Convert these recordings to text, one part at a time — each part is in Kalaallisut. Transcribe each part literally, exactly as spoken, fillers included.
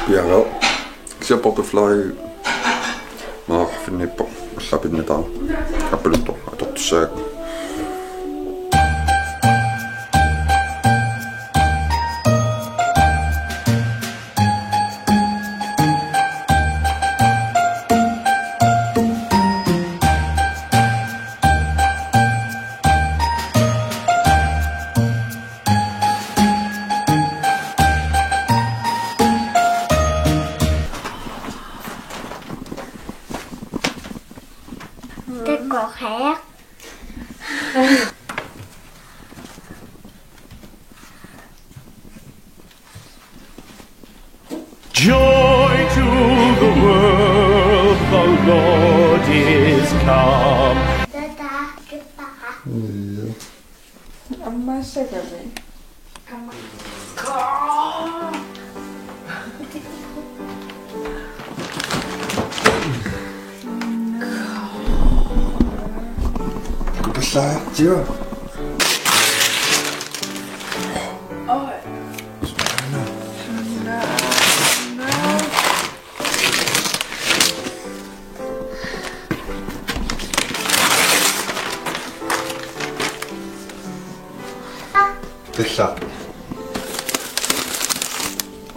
Piareerpoq. Kisianni porteflei maarfinniippoq, ullaapinnitaa. Appaluttoq atortussaagakku. Det går her. Joy to the world, the Lord is come. Aamma sagami. Kupallaartigu. Tassa.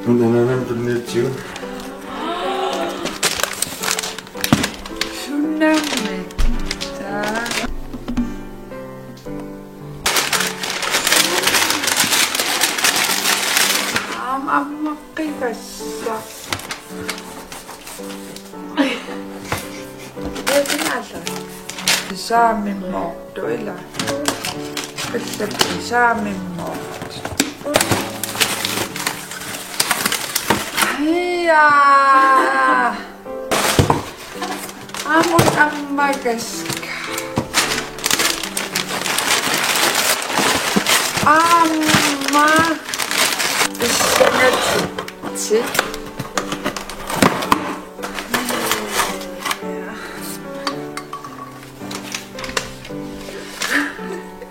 Unanan tunniutsigu. Sunaana. Aamma, aamma qigassaq. Saamimmoortoq ila. Pissat saamimmoortoq. Ia. Aamma ammagassaq. Aamma. Pissangatsigu.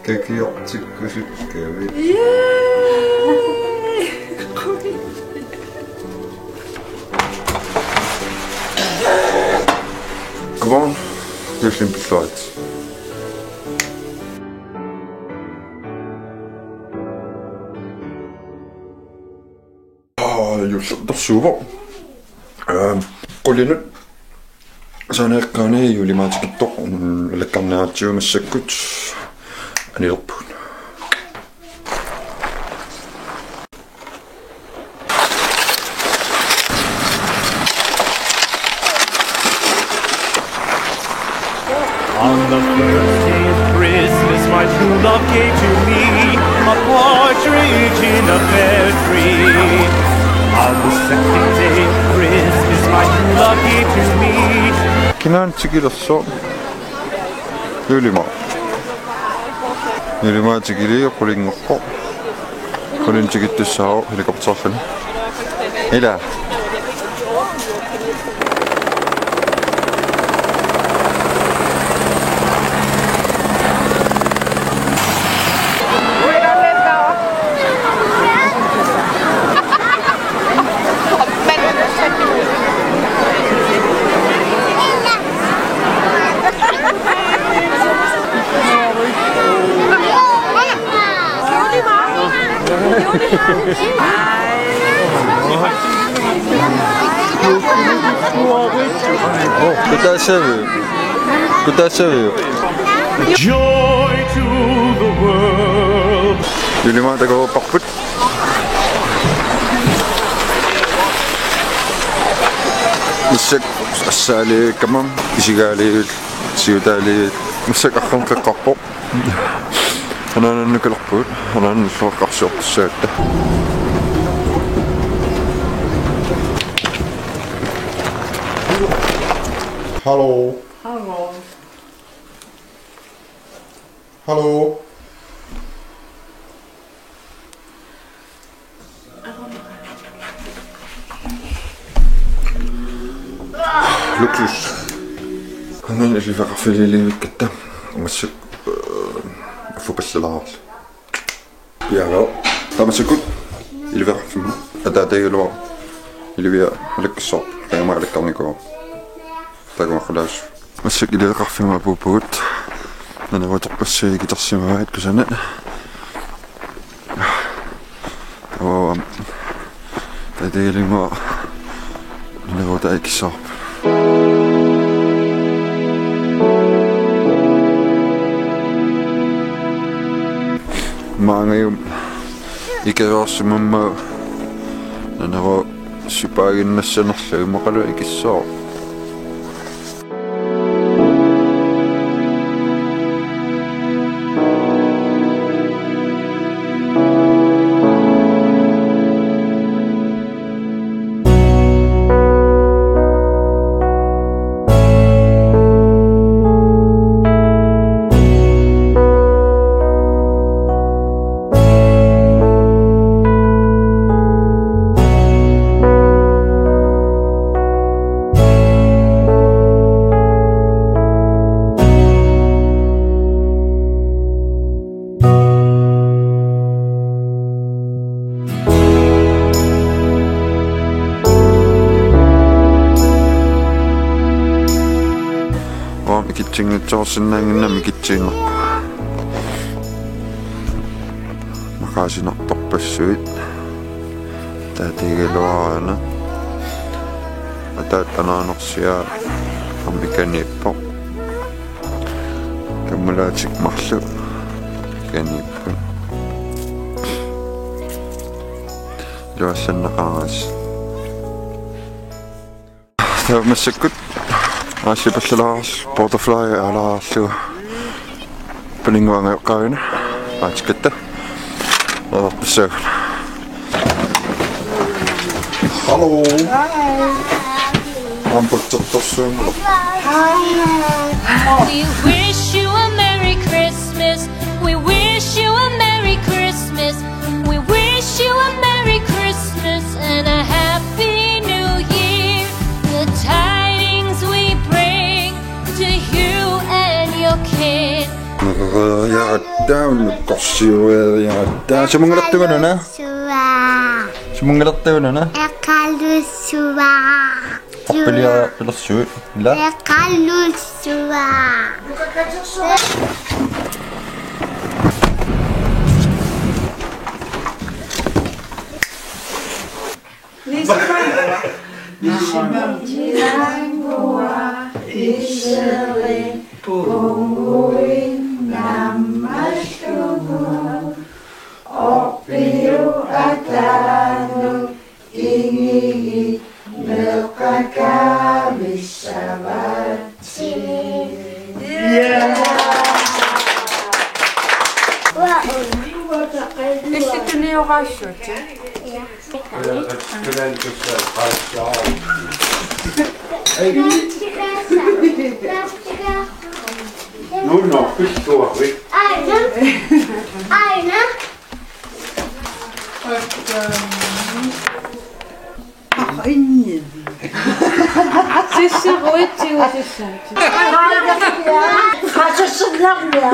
Kakiortikkusukkavit. Yay! Qui. Come on. Juullimi pilluarit. Aa, juulli atorsuuvoq. Aam, qulinut. Saaneeqqaani juulimaatikittoq, mm, alakkarniaratsigu massakkut anilerpugut. On the first day of Christmas, my true love gave to me a partridge in a pear tree. On the second day of Christmas, my true love gave to me. Kinaana tikilersoq? Juulimaaq. Juulimaaq tikiliivoq, qulinngorpoq. Qulinut tikittussaavoq helikopterluni. Ila. Kutaassaviuk? Kutaassaviuk? Joy to the world. Juulimaaq takoreerparput. Massakkut assaalivikkama isigaaliivik, siutaaliivik. Massakkut arranqeqqarpoq. Anaanannut nukilerpugut, anaanannut nukilerpugut. Hallo. Hallo. Hallo. Luksus. Qanoq ilivaqarfiliilivikkatta. Massakkut, øh, affupallalaarlu. Piareerpoq. Taava massakkut ilivaqarfimmi ataatagigaluarpoq. Ilivia alakkussoq, qajamma alakkarnikuuvoq. Takumaqqulaassu. Massakkut iliveqarfimmut apuuppugut. Naneruuterpassuit ikitarsimavaat kusanaq. Aa, taatigalugu naneruutai ikissavarput. Maangajup ikajoorsimamma naneruussipaaginnassanerlugu immaqalu ikissaaq. Aamma ikitsinngitsoorsinnaannginnami ikitsiinnarpoq. Maqaasinartorpassuit. Taatigaluaraana. Ataata anaanarsiaa aamma ikaniippoq. Kammalaatikka marluk ikaniipput. Iluassannaqaarassi. Taava massakkut aallipallalaarassi, butterfly aalaarlugu. Paninnguangajoqqaavina. Aatikkatta. Oorpassaaguna. Hello. Hi. Amputtertorsuunnguaq. Hi. We wish you a Merry Christmas. We wish you a Merry Christmas. We wish you a Merry Christmas and a Happy New Year. The tidings we bring to you and your kin. Neriaattaa, unnukkorsiueriaattaa. Sumunngilartugununa? Suaa. Sumunngilartugununa? Eqalussuaa. Orpiliarpilersuit, ila? Eqalussuaa. Issittuneqarsuutit. Nuno, pilluarit. Aina. Aina. Aqinni. Sisseruitsigu sissaati. Qasussunnarmia.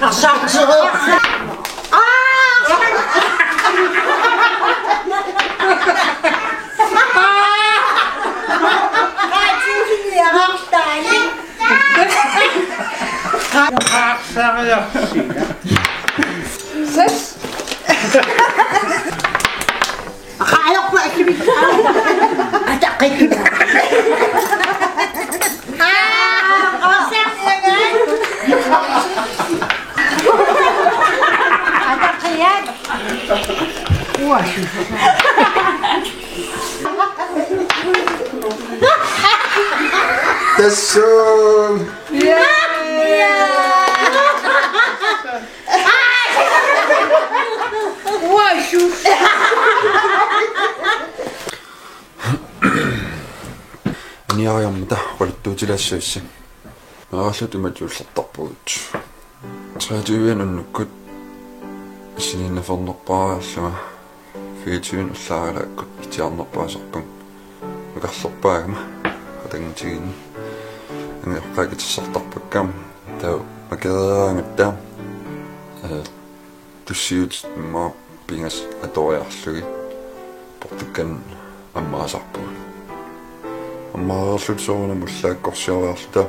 Arsartigu. Tassuuna. Aniariarmata oqaluttuutilaassuassi. Meeraalluta imatut juullertarpugut. Treogtyve unnukkut issilinnafernerpaarlunga fireogtyve ullaaralaakkut itsiarnerpaasarpunga. Nukarlerpaagama qatanngutigiinni. Angajoqqaat kitsersortarpakka aamma. Taava Akereeraangatta, eh, tussiutit immaqa pingasut atoriarlugit portukkannik ammaasarpugut. Ammaareerluta soorunami ullaakkorsioriarluta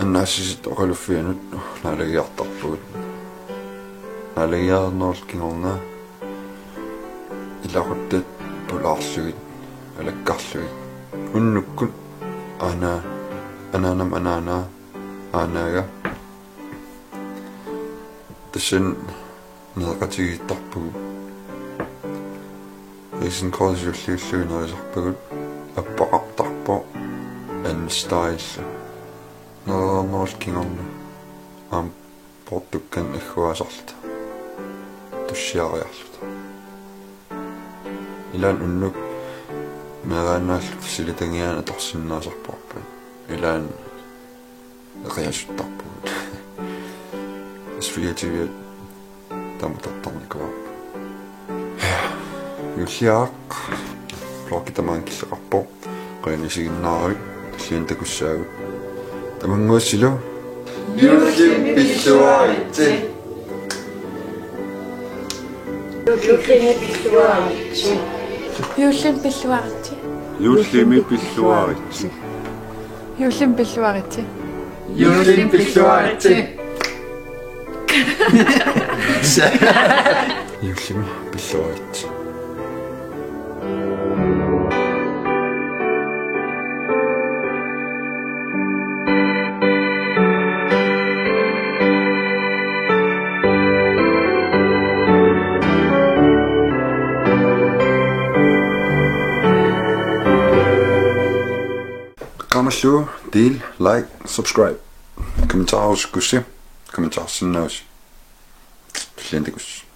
annaassisut oqaluffianut naalagiartarpugut. Naalagiareernerup kingorna ilaquttat pulaarlugit, alakkarlugit. Unnukkut aana, anaanama anaanaa, aanaaga. Tassani nereqatigiittarpugut. Risengrød siulliullugit nerisarpagut. Appaqartarpoq anstaaillu. Nereernerup kingorna aamma portukkannik agguaasarluta tussiariarluta. Ilaanni unnuk meeraannaalluta silatagiaanni atorsinnaasarparput. Ilaanni eqiasuttarpugut. S fireogtyve taama tartarnikuuarput. Juulliaq. Vloggi tamaanga killeqarpoq. Qujanaq isiginnaaravit, tulliani takussaagut. Tamannguatsilu. Juullimi pilluaritsi. Juullimi pilluaritsi. Juullimi pilluaritsi. Juullimi pilluaritsi. Juullimi pilluaritsi. Juullimi pilluaritsi. Juullimi pilluaritsi. Qaamallu, del, like, subscribe. Kommentarerusukkussi, kommentarsinnaavusi. Tulliani takuss.